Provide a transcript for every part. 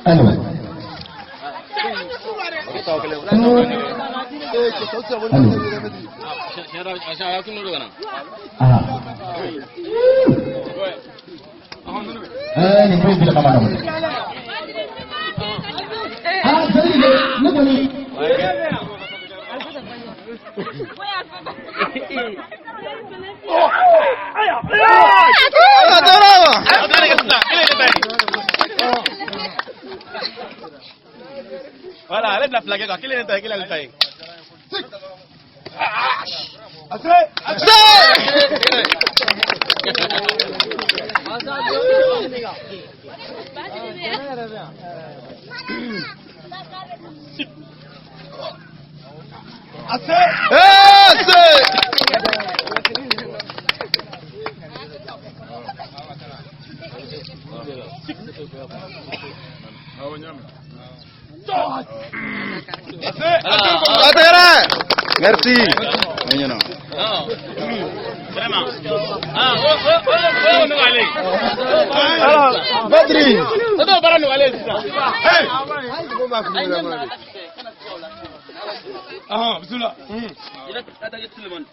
Allo. Allo. Ah. Nin ko in bila kama nɔgɔn. Ah, c'est ne kɔni. Voilà, ale bɛna fila kɛ quoi. Kelen ye ta ye, kelen ale ta ye. Merci. Vraiment. Ah, o nɔgɔyalen. Alors, Badri. O t'o baara nɔgɔyalen sisan. Ah, bismillah. Il va attaquer tout le monde.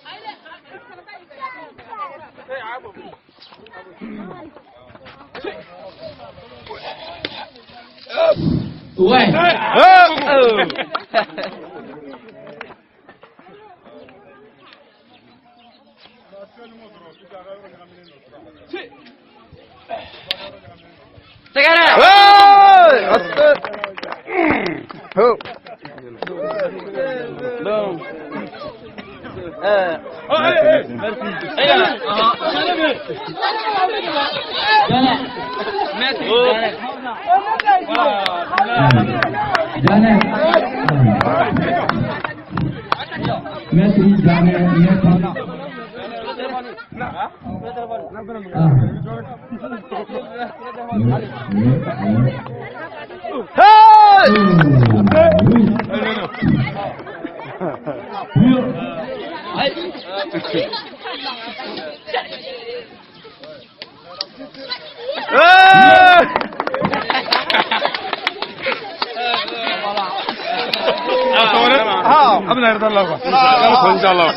Ouais. Oh. Bon. Merci. Janet. Merci Janet. Merci. Ah. Hey! Hey! Ah, abna yarda Allah. Inshallah.